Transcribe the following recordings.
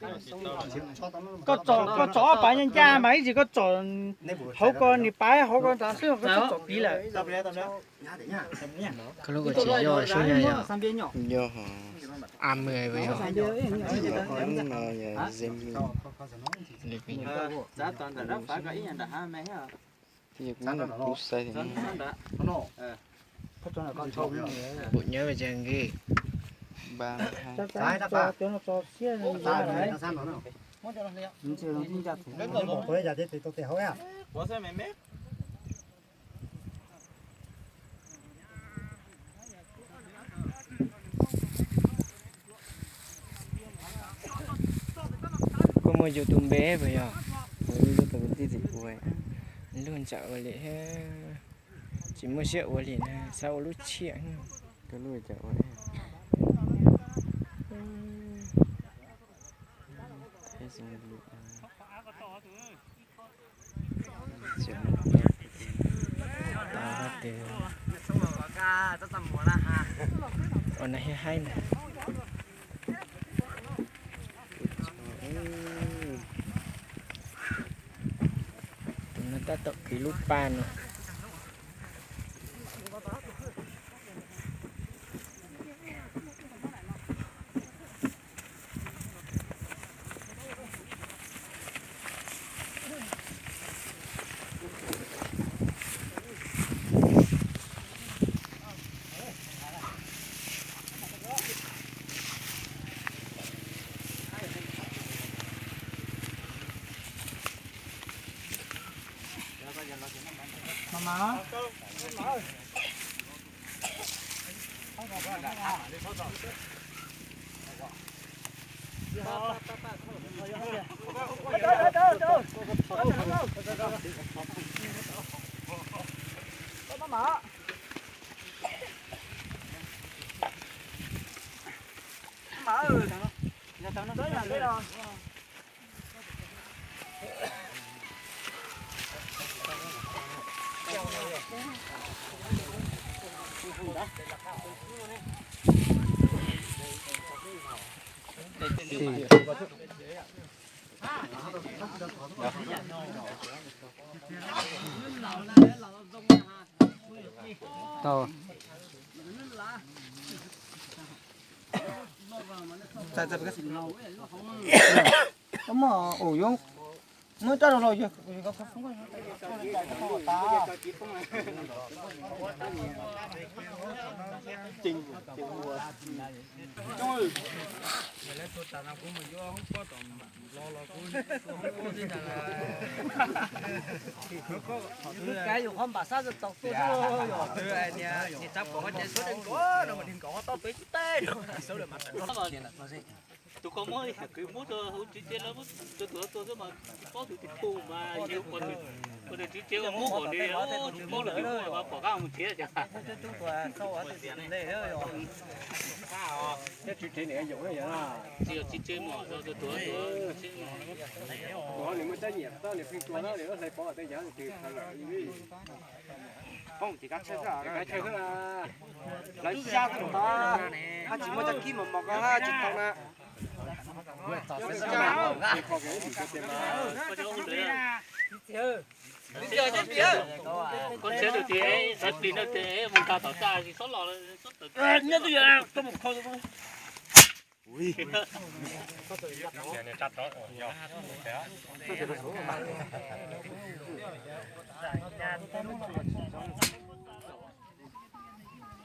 Koj tsom, koj tsom ob pav ncaj ncaj mas ib tsam koj tsom hauv ko nws pav hauv ko ntawd xwb koj tsom piv lawm. Koj lub ko tsis yog sub nyaj yog. Yog hos. A mười yog. Lub no yog Zemi. Yog kuv saib thiab. Pum nyob ve ces nki. Ba hai. Koj muaj yus tus npe puas yog? Kuv lub tus kwv tij txiv ua, lub ntsam ua li, tsis muaj siab ua li na, xav ua lub tshiab. Koj lub cas ua? Ua na hiab haib na. Tus no tab tom kwv lub pa no. Tau. Muab rab rau los yog. Kav yus qhov npam sab tau tuaj xwb. Tus ko muab kwv muab rau hauv tswv tsev lawv muab rau tus tua xwb mas paub tus twg tus mas yus pom tus tswv tsev muab kom nws paub lawm twb muab mas pom qab mus tsev cas. Tsis yog tswv tsev mus rau tus tua tus tsev mus. Tus ho nws muaj teeb nyiam tau nws pheej tua na, nws hlais pov tej yav twg thav lawm li. Poob ces kav tsawj xwb, kav tsawj xwb. Lawv xyab xwb tau, hab tsis muaj tag kib mos mos ko hab tsis tau na. Koj ntshe tus twg xav plis no ces mus nkag tom txaj tsis txhob los.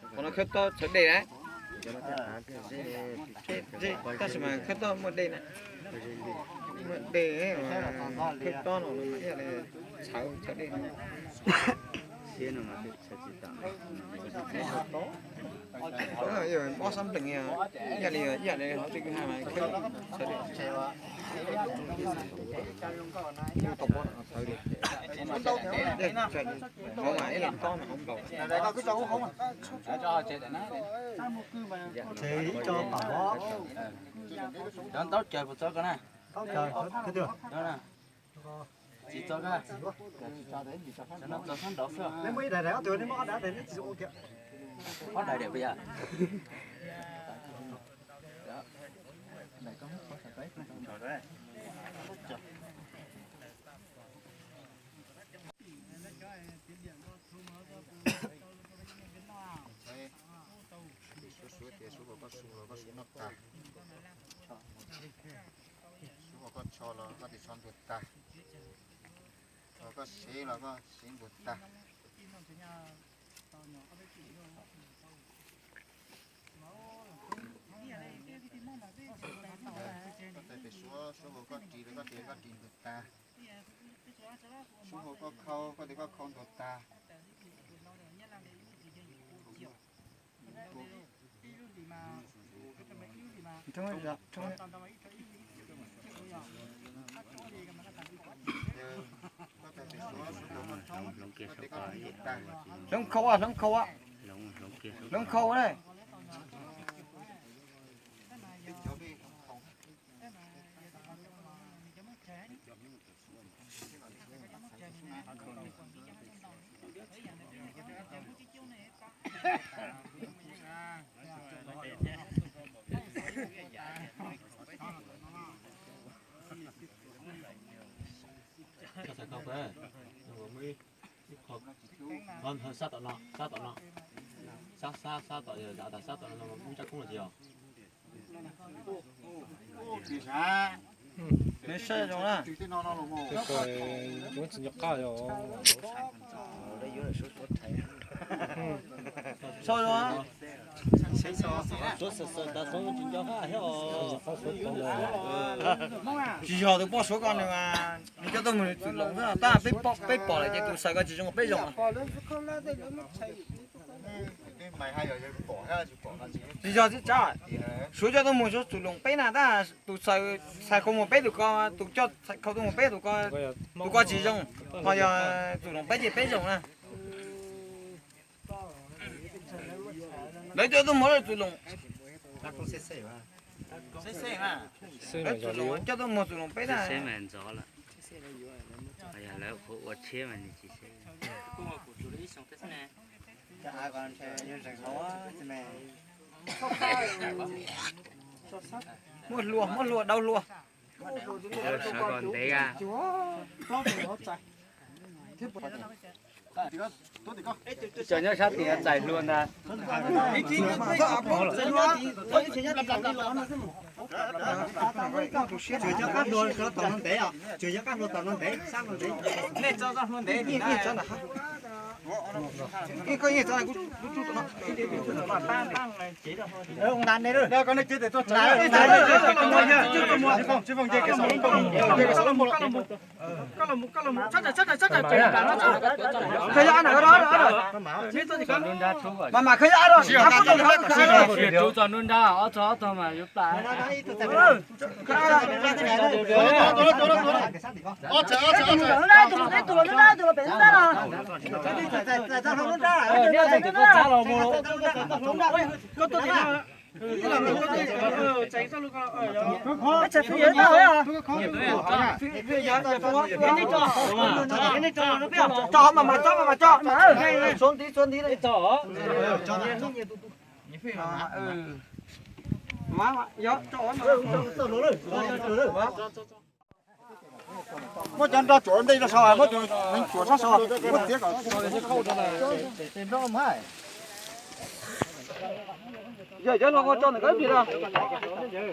Qhov no khawb tob txhawv dej na. Tab sis mas khawb tob muaj dej na. Muaj dej, khawb tob no mas ib yam li txhawv txhawv dej. Mob sab nplees, ib yam li, ib yam li hauv tej kwj ha mas khawb txhawv dej. Hauv mas ib yam li tob no hauv nkaus. Cov ntaub caws puas txog koj na? Tsis txog koj. Cov no txog sab nraud xwb. Ob daim diam puas yog? Suav suav tias suav uas koj su los koj su noj tag, suav uas koj tsho los koj tis tsho ntuag tag, uas koj sev los koj sev ntuag tag. Koj tais pem suav, suav uas koj ris los koj ris koj ris ntuag tag, suav uas koj khau koj tis koj khau ntuag tag. Hloov khau, hloov khau, hloov khau ne. Sab tom no, sab tom no, sab sab sab tom, sab tom no muaj tsab koob los tsis yog? Neb saib zoo na. Saib zoo. Tsis yog tus poj suav ko nws, nws coj tuaj mus txwm loos xwb, tab peb pom lawm ces tus xaws ko tsis zoo peb zoo. Tsis yog tib tsab, suav coj tuaj mus suav txwm loos peb na, tab tus xaws, xaws khau mus peb tus ko, tus coj xaws khau tuaj mus peb tus ko, tus ko tsis zoo, ho yog txwm loos peb ces peb zoo na. Lawv coj tuaj mus lawv txwm loos, lawv txwm loos coj tuaj mus txwm loos peb na. Lawv ua tshiab mas nws tsis seb. Muaj hlua, muaj hlua, dau hlua. Sawv kom ntev a. Cov nyob sab tim txais hlua ntag. Tsuas cov qab hlua tom no ntev os, tsuas cov qab hlua tom no ntev, sab no ntev. Nej tso txoj hlua ntev, nej tso ntawm hab. Koj yeej tso, kuv tsuj tom no. Koj los mus, koj los mus, tshab tawm, tshab tawm, tshab tawm, mas mas khawb yog ab rau, txog nruab nrab, ob txog ob txog mas yuav plam. Tso mas mas tso mas mas tso, suav ntiv suav ntiv. Muab cov nroj tsuav ntej rau saud, muab cov neeg tsuav sab saud, muab txiav kom. Yog cov no koj tso ntawm koj ib pliag,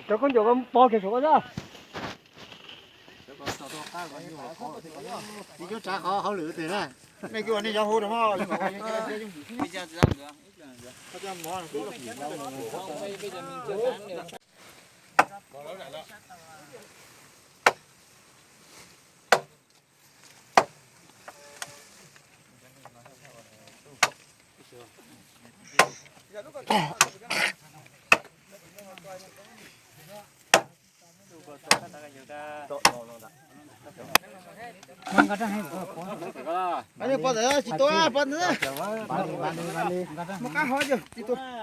cov koj ncaum pov kiag saum koj xwb. Nej cov tsav qhov hauj lwm tiag na. Nej kuj ua nej cov hu rau mog. Pov tawm tsis tuaj, pov tawm. Muaj qab hov tsis tuaj.